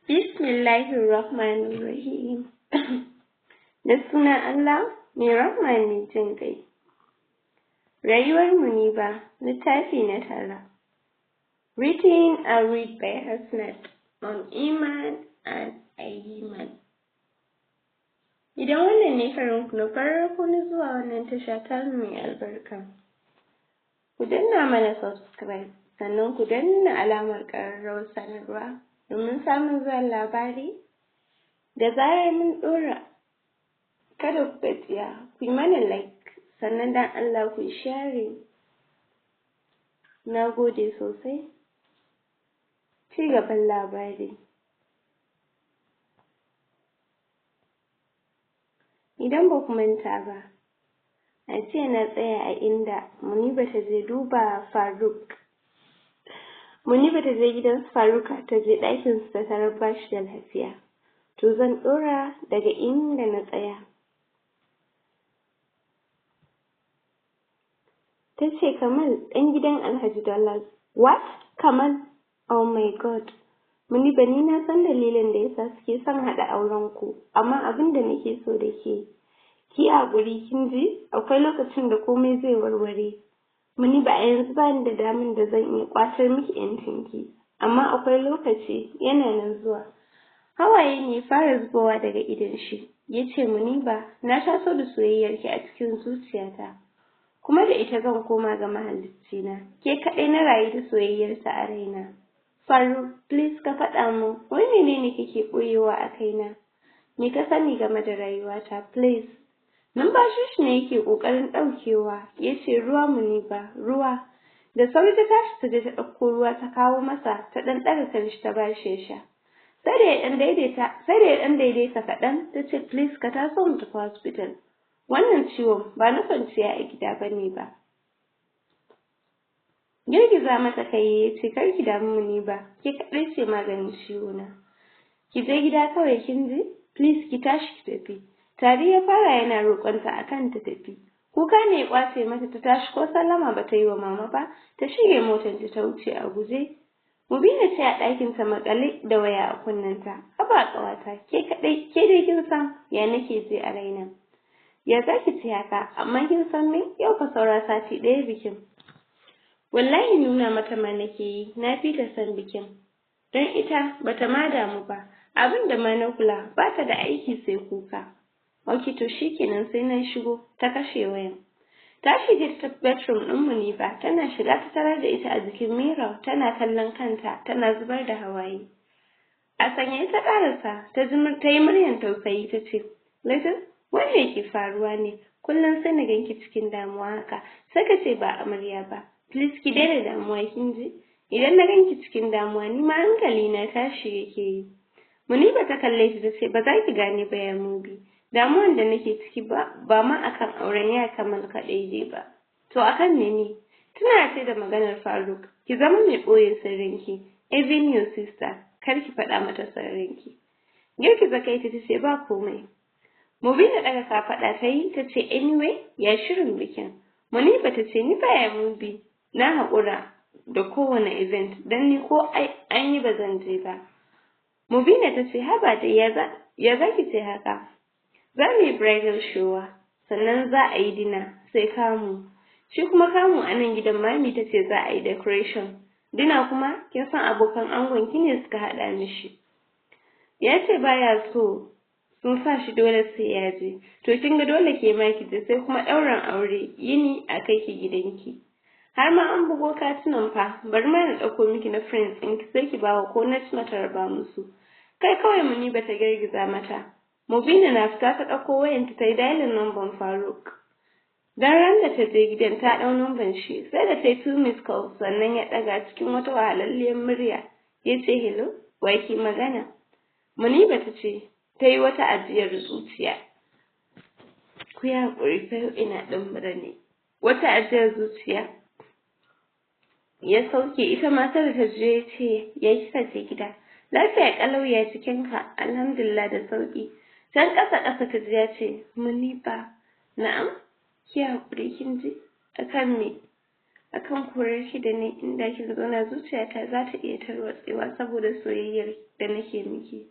Bismillahirrahmanirrahim. Da sunan Allah mai rahma mai jin ƙai. Rayuwar Muniba, littafi na 9. Written and read by Hasnat on Iman and Ayman. Idan wannan ne karon ku na farko na zuwa wannan tasha tamu mai albarka, ku danna mana subscribe, sannan ku danna alamar ƙararrawar sanarwa domin samun zuwan labari da zarar mun ɗora. Kada ku gajiya, ku yi mana like, sannan don Allah ku yi sharing. Na gode sosai. Ci gaban labari. Idan ba ku manta ba, a jiya na tsaya a inda Muniba ta je duba Faruk. Muniba ta je gidan su Faruk, ta je ɗakin su ta tarar ba shi da lafiya. To zan ɗora daga inda na tsaya. Ta ce Kamal ɗan gidan Alhaji Dollars. What? Kamal? Oh my God. Muniba, ni na san dalilin da yasa suke son haɗa auren ku, amma abin da nake so da ke, ki haƙuri, kin ji? Akwai lokacin da komai zai warware. Muniba, a yanzu bani da daman da zan iya ƙwatar miki ƴancin ki, amma akwai lokaci yana nan zuwa. Hawaye ne fara zubowa daga idon shi. Yace Muniba, na taso da soyayyar ki a cikin zuciyata, kuma da ita zan koma ga mahaliccina. Ke kaɗai na rayu da soyayyarta a raina. Faruk, please ka faɗa min, wai menene kake ɓoyewa a kaina? Me ka sani game da rayuwata, please? Numfashin shi ne yake ƙoƙarin ɗaukewa, ya ce ruwa Muniba, ruwa. Da sauri ta tashi ta je ta ɗauko ruwa ta kawo masa, ta ɗan ɗaga kanshi ta bashi ya sha. Sai da ya ɗan daidaita, sai da ya ɗan daidaita kaɗan, ta ce please ka taso mu tafi hospital. Wannan ciwon ba na kwanciya a gida bane ba. Girgiza mata kai ya ce kar ki damu Muniba, ke kaɗai ce maganin ciwo na. Ki je gida kawai, kin ji? Please ki tashi ki tafi. Tari ya fara yana roƙonta akan ta tafi. Kuka ne ya ƙwace mata, ta tashi ko sallama ba ta yi wa mama ba, ta shige motar ta wuce a guje. Mubina ce a ɗakin ta maƙale da waya a kunnenta. Haba ƙawata, ke kaɗai, ke dai kin san ya nake ji a raina. Ya zaki ce haka, amma kin san me? Yau fa saura sati ɗaya bikin. Wallahi nuna mata ma nake yi, na fi ta son bikin. Don ita bata ma damu ba, abin da ma na kula ba ta da aiki sai kuka. Ok, to shikenan, sai na shigo, ta kashe wayan. Ta shige ta bedroom ɗin Muniba, tana shiga ta tarar da ita a jikin mirror tana kallon kanta tana zubar da hawaye. A sanyaye ta ƙarasa, ta ji ta yi muryar tausayi ta ce, Little, wai me ke faruwa ne? Kullum sai na ganki cikin damuwa haka, sai ka ce ba amarya ba. Please ki daina damuwa, kin ji? Idan na ganki cikin damuwa, ni ma hankali na tashi yake yi. Muniba ta kalle shi ta ce ba za ki gane ba ya Mubi. Damuwan da nake ciki ba ma akan auren ya Kamal kaɗai dai ba. To akan mene? Tuna ce da maganar Faruk, ki zama mai ɓoye sirrinki, even your sister, kar ki faɗa mata sirrinki. Girgiza kai ta ce ba komai. Mubina ɗaga kafaɗa ta yi ta ce anyway, ya shirin bikin? Muniba ta ce ni ba ya Mubi, na haƙura da kowane event, don ni ko an yi ba zan je ba. Mubina ta ce haba dai, ya za ki ce haka? Za mu yi bridal shower, sannan za a yi dinner, sai kamu. Shi kuma kamu a nan gidan mami ta ce za a yi decoration. Dinner kuma kin san abokan angon ki ne suka haɗa mishi. Ya ce baya so, sun sa shi dole sai ya je. To kin ga dole ke ma ki je, sai kuma ɗaurin aure yini a kai ki gidanki. Har ma an bugo katunan fa, bari ma na ɗauko miki na friends ɗinki sai ki bawa ko na mata raba musu. Kai kawai Muniba ta girgiza mata. Mubina na fita ta ɗauko wayanta ta yi dialing number Faruk. Dan ran da ta je gidan ta ɗau number shi, sai da ta yi two missed calls sannan ya ɗaga cikin wata wahalalliyar murya. Ya ce hello, wa ke magana? Muniba ta ce ta yi wata ajiyar zuciya. Ku yi haƙuri fa, yau ina ɗan mura ne. Wata ajiyar zuciya ya sauke, ita ma sai da ta je ya ce ya kika je gida? Lafiya ƙalau, ya jikinka? Alhamdulillah, da sauƙi. Can ƙasa ƙasa ta ji ya ce Muniba. Na'am. Ki haƙuri, kin ji? Akan me? Akan korar ki da ni, inda kin zauna zuciyata za ta iya tarwatsewa saboda soyayyar da nake miki.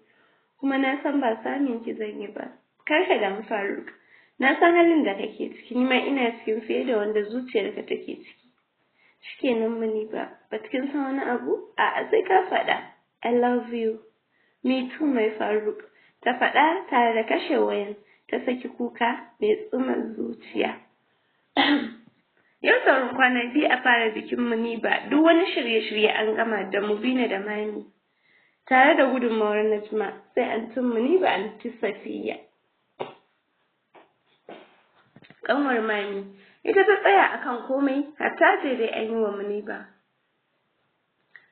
Kuma na san ba samun ki zan yi ba. Kar ka damu, Faruk. Na san halin da kake ciki, ni ma ina cikin fiye da wanda zuciyarka take ciki. Shikenan, Muniba, but kin san wani abu? A'a, sai ka faɗa. I love you. Me too, my Faruk. Ta faɗa tare da kashe wayan, ta saki kuka mai tsuma zuciya. Yau sauran kwana 2 a fara bikin Muniba, duk wani shirye-shirye an gama da Mubina da Mami. Tare da gudunmawar Najma, sai antin Muniba, Anti Safiya. Kanwar Mami, ita ta tsaya akan komai, hatta dai an yi wa Muniba.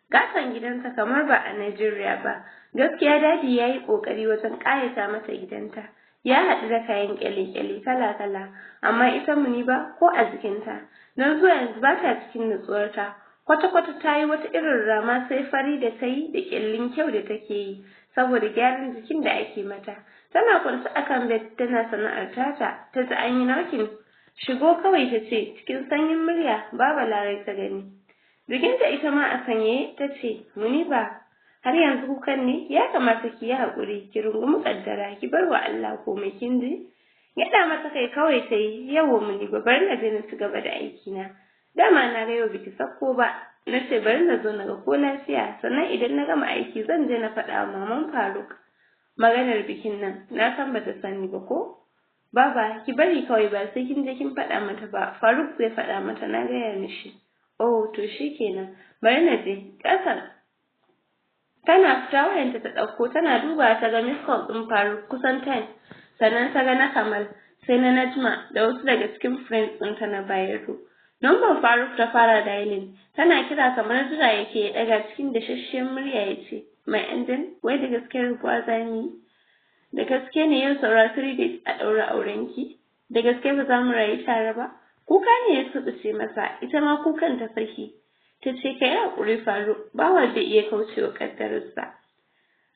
Gasan gidanta kamar ba a Najeriya ba. Gaskiya Daddy ya yi ƙoƙari wajen ƙayata mata gidanta. Ya haɗu da kayan ƙyale-ƙyale kala-kala, amma ita Muniba ko a jikinta. Don zuwa yanzu ba ta cikin nutsuwarta. Kwata-kwata ta yi wata irin rama, sai fari da ta yi da ƙyallin kyau da take yi saboda gyaran jikin da ake mata. Tana kwance akan bed tana sana'ar tata, ta ji an yi knocking. "Shigo kawai," ta ce cikin sanyin murya. Baba Larai ta gani. Jikinta ita ma a sanyaye ta ce, "Muniba, har yanzu kukan ne? Ya kamata ki yi haƙuri, ki rungumi ƙaddara, ki bar wa Allah komai, kin ji?" Gyaɗa mata kai kawai ta yi. "Yawwa Muniba, bari na je na ci gaba da aikina. Dama na ga yau biki sakko ba. Na ce bari na zo na ga ko lafiya, sannan idan na gama aiki zan je na faɗa wa maman Faruk maganar bikin nan. Na san bata sani ba ko?" "Baba, ki bari kawai, ba sai kin je kin faɗa mata ba. Faruk zai faɗa mata, na gaya mishi." "Oh, to shikenan. Bari na je." Ƙasar tana fita wayanta ta ɗauko, tana duba ta ga miss call ɗin Faruk kusan 10, sannan ta ga na Kamal, sai na Najma da wasu daga cikin friends ɗinta na Bayero. Number Faruk ta fara dialing, tana kira kamar jira yake ya ɗaga. Cikin dashashshiyar murya ya ce, "My angel, wai da gaske rabuwa za mu yi? Da gaske ne yau saura 3 days a ɗaura aurenki? Da gaske ba za mu rayu tare ba?" Kuka ne ya subuce masa, ita ma kukan ta saki. Ta ce, "Ka yi haƙuri, Faruk, bawa zai iya kaucewa ƙaddararsa.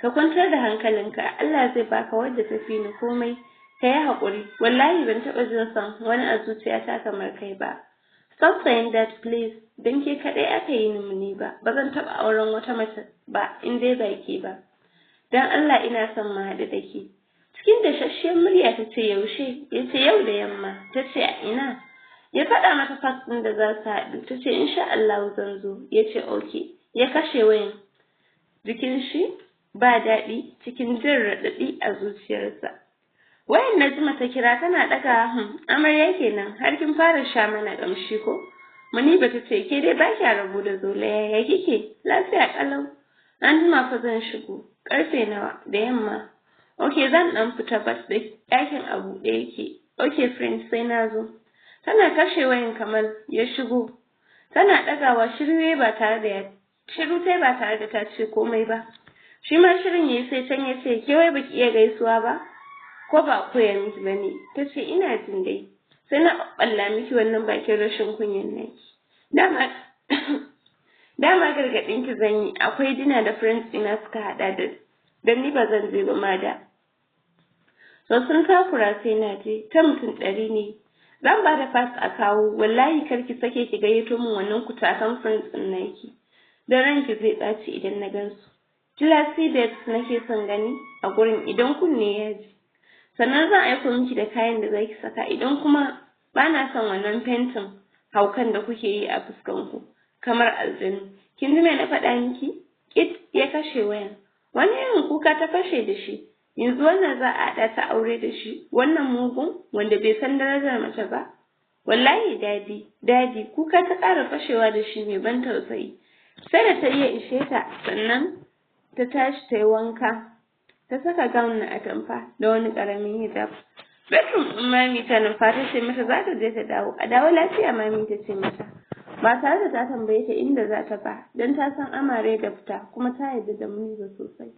Ka kwantar da hankalinka, Allah zai baka wadda ta fi ni komai. Ka yi haƙuri, wallahi ban taɓa jin son wani a zuciyata kamar kai ba. Stop saying that, please. Don ke kaɗai aka yi ni ba, ba zan taɓa auren wata mace ba in dai ba ke ba. Don Allah ina son mu haɗu da ke." Cikin dashashshiyar murya ta ce, "Yaushe?" Ya ce, "Yau da yamma." Ta ce, "A ina?" Ya faɗa mata park ɗin da za su haɗu. Ta ce, "Insha Allah zan zo." Ya ce, "Okay." Ya kashe wayan. Jikin shi ba daɗi, cikin jin raɗaɗi a zuciyarsa. Wayan Najma ta kira, tana ɗaga, "Amarya kenan, har kin fara sha mana ƙamshi ko?" Muniba ta ce, "Ke dai ba kya rabu da zolaya, ya kike?" "Lafiya ƙalau. An jima fa zan shigo." "Ƙarfe nawa?" "Da yamma." "Okay, zan ɗan fita, but da ɗakin a buɗe yake." "Okay friend, sai na zo." Tana kashe wayan Kamal ya shigo. Tana ɗagawa shiru ba tare da ya shiru tai ba tare da ta ce komai ba. Shi ma shirin yayi, sai can ya ce, "Ke wai baki iya gaisuwa ba? Ko ba koya miki bane?" Ta ce, "Ina jin dai. Sai na ɓalla miki wannan bakin rashin kunyan naki. Dama gargaɗin ki zan yi, akwai dinner da friends ɗina suka haɗa da dan ni ba zan je ba ma da. So sun takura sai na je, ta mutum 100 ne. Zan ba da pass a kawo, wallahi kar ki sake ki gayyato min wannan kutatan friends ɗin naki. Don ranki zai ɓaci idan na gansu. Classy babes nake son gani a gurin idan kunne ya ji. Sannan zan aiko miki da kayan da zaki saka, idan kuma bana son wannan fentin haukan da kuke yi a fuskan ku kamar aljanu. Kin ji me na faɗa miki?" Kit, ya kashe wayan. Wani irin kuka ta fashe da shi. Yanzu wannan za a haɗa ta aure da shi, wannan mugun wanda bai san darajar mace ba. Wallahi Daddy, Daddy, kuka ta ƙara fashewa da shi mai ban tausayi. Sai da ta iya ishe ta sannan ta tashi ta yi wanka. Ta saka gown na atamfa da wani ƙaramin hijab. Bedroom ɗin Mami ta nufa, ta ce mata za ta je ta dawo. "A dawo lafiya, Mami," ta ce mata. Ba tare da ta tambaye ta inda za ta ba, don ta san amare da fita, kuma ta yarda da Muniba sosai.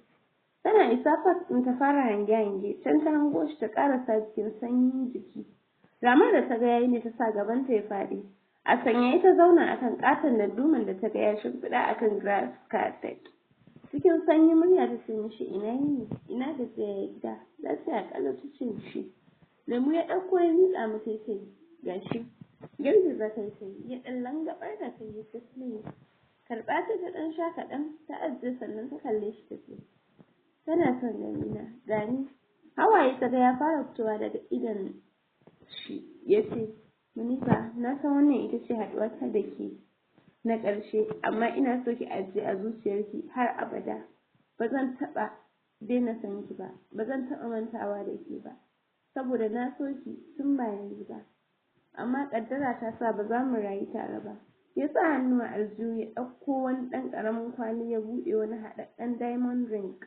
Tana isa park ɗin ta fara hange-hange, can ta hango shi, ta ƙarasa jikin sanyin jiki. Ramar da ta ga yayi ne ta sa gabanta ya faɗi. A sanyaye ta zauna akan ƙaton darduman da ta ga ya shimfiɗa akan grass carpet. Cikin sanyin murya ta ce mishi, "Ina yini? Ina gajiya? Ya gida?" "Lafiya ƙalau," ta ce mishi. Lemu ya ɗauko ya miƙa mata, ya ce, "Gashi." Girgiza kai ta yi, ya ɗan langaɓar da kai ya ce, "Please." Karɓa ta, ta ɗan sha kaɗan ta ajiye, sannan ta kalle shi ta ce, "Kana son ganina? Gani." Hawaye ta ga ya fara fitowa daga idon shi. Ya ce, "Muniba, na san wannan ita ce haɗuwata da ke na ƙarshe, amma ina so ki ajiye a zuciyarki har abada ba zan taɓa daina son ki ba, ba zan taɓa mantawa da ke ba, saboda na so ki tun ba yanzu ba, amma ƙaddara ta sa ba za mu rayu tare ba." Ya sa hannu a aljihu ya ɗauko wani ɗan ƙaramin kwali, ya buɗe, wani haɗaɗɗen diamond ring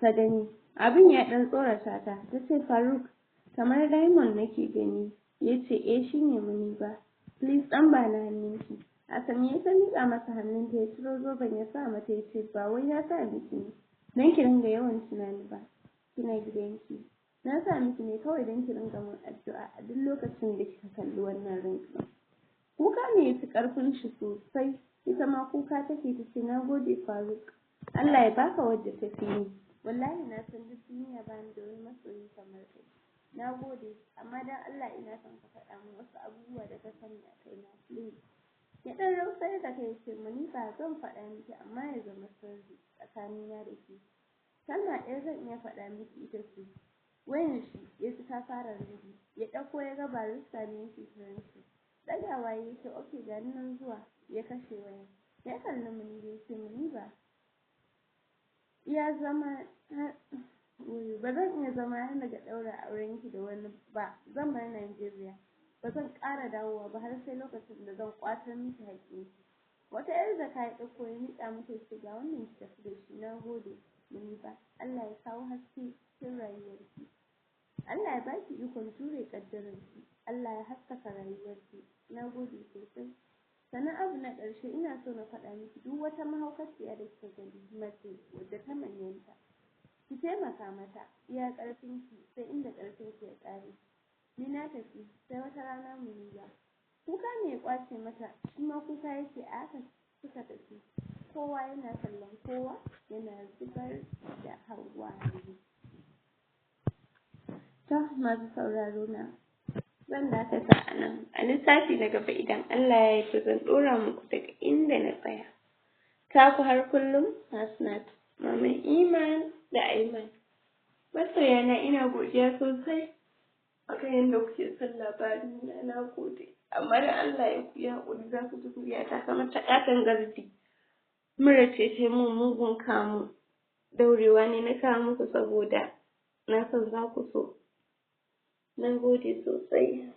ta gani. Abin ya ɗan tsorata ta. Ta ce, "Faruk, kamar diamond nake gani." Ya ce, "Eh, shine Muniba. Please, ɗan bani hannunki." A sanyaye ta miƙa masa hannunta. Ya ciro zoben ya sa mata. Ya ce, "Ba wai na sa miki ne don ki ringa yawan tunani ba kina gidanki. Na sa miki ne kawai don ki ringa min addu'a a duk lokacin da kika kalli wannan ring ɗin." Kuka ne ya fi ƙarfin shi sosai, ita ma kuka take. Ta ce, "Na gode, Faruk. Allah ya baka wadda ta fi ni. Wallahi na san duk duniya bani da wani masoyi kamar kai. Na gode, amma dan Allah ina son ka faɗa min wasu abubuwa da ka sani a kaina, please." Ya ɗan rausayar da kai ya ce, "Muniba, zan faɗa miki, amma ya zama sirri tsakanina da ke. Kalma ɗaya zan iya faɗa miki, ita ce." Wayan shi ya ji ta fara ringing. Ya ɗauko, ya ga barista ne yake kiran shi. Ɗagawa ya ce, "Okay, gani nan zuwa." Ya kashe wayan. Ya kalli Muniba ya ce, "Muniba, iya zama ba zan iya zama har daga ɗaura aurenki da wani ba. Zan bar Najeriya, ba zan ƙara dawowa ba har sai lokacin da zan ƙwatar miki haƙƙinki." Wata ƴar jaka ya ɗauko ya miƙa mata, ya ce, "Ga wannan, ki tafi da shi. Na gode, Muniba. Allah ya kawo haske cikin rayuwarki. Allah ya baki ikon jure ƙaddararki. Allah ya haskaka rayuwarki. Na gode sosai. Sannan abu na ƙarshe, ina so na faɗa miki, duk wata mahaukaciya da kika gani, mace wadda ta manyanta, ki taimaka mata iya ƙarfinki, sai inda ƙarfinki ya ƙare. Ni na tafi, sai wata rana, Muniba." Kuka ne ya ƙwace mata, shi ma kuka yake. A haka suka tafi, kowa yana kallon kowa yana zubar da hawaye. To, masu sauraro na, zan dakata a nan. A littafi na gaba, idan Allah ya yarda, zan ɗora muku daga inda na tsaya. Taku har kullum, Hasnat Maman Iman da Aiman. Masoyana, ina godiya sosai akan yadda kuke son labari na. Na gode, amma da Allah ya ku yi haƙuri, za ku ji muryata kamar ta ƙaton gardi. Mura ce ta mun mugun kamu. Daurewa ne na kawo muku saboda na san za ku so. Na gode sosai.